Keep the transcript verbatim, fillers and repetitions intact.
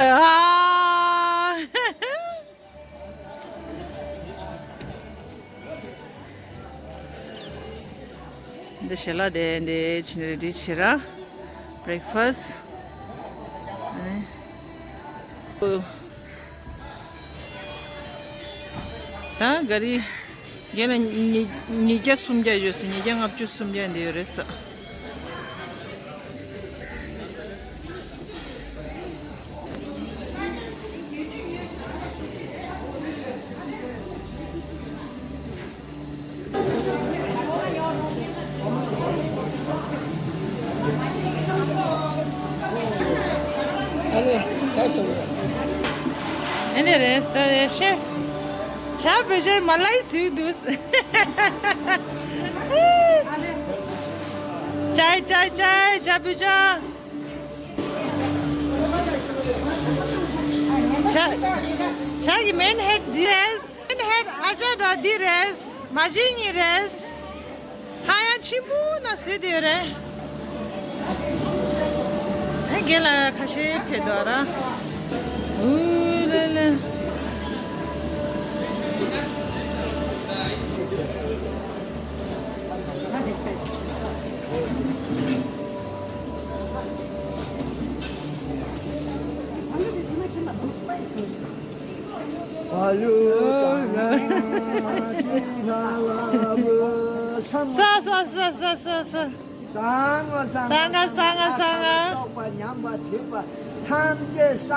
ཨ། འདི་ཞལ་ལག་དེ་འདི་ཕྱི་ནས་རེ་ཌི་བྱེད་ར། བྷི་རེག་ཕ་སི། ཨ་ནི། ད་ག་རི། རྒན་ལ་ཉིས་ཉིས་བརྒྱ་སུམ་བརྒྱ་ཡོད་ཟེར། ཉིས་བརྒྱ་ལྔ་བཅུ་སུམ་བརྒྱ་འདི་ཡོད་རེད་ས། ཨ་ནི་ཆ་ཚང་ཡོད། ཨ་ནི་རེད་ད་ཤེ་ཕ། ཇ་བོད་ཇ་མ་ལའི་བཟོས་འདུག་ཅའི་ཅའི་ཅའི་ཇ་བོད་ཇ། ཇ་ཇ་གི་མེན་ཧེཌ་འདི་རེད། ཧེད་ཨ་ཅག་དང་འདི་རེད། མ་བྱན་གཉིས་རེད། ཧ་ཡང་ཆེན་པོ་ན་བཟོས་བསྡད་ཡོད་རེད། ཨ་རྒན་ལགས་ཁ་ཤས་ཕེབས་འདུག་ར། ཨུ་ལེ་ལེ། ས་ས་ས་ས་ས་ས། སང་ང་སང་ང་སང་ང་སང་ང་སང་ང་།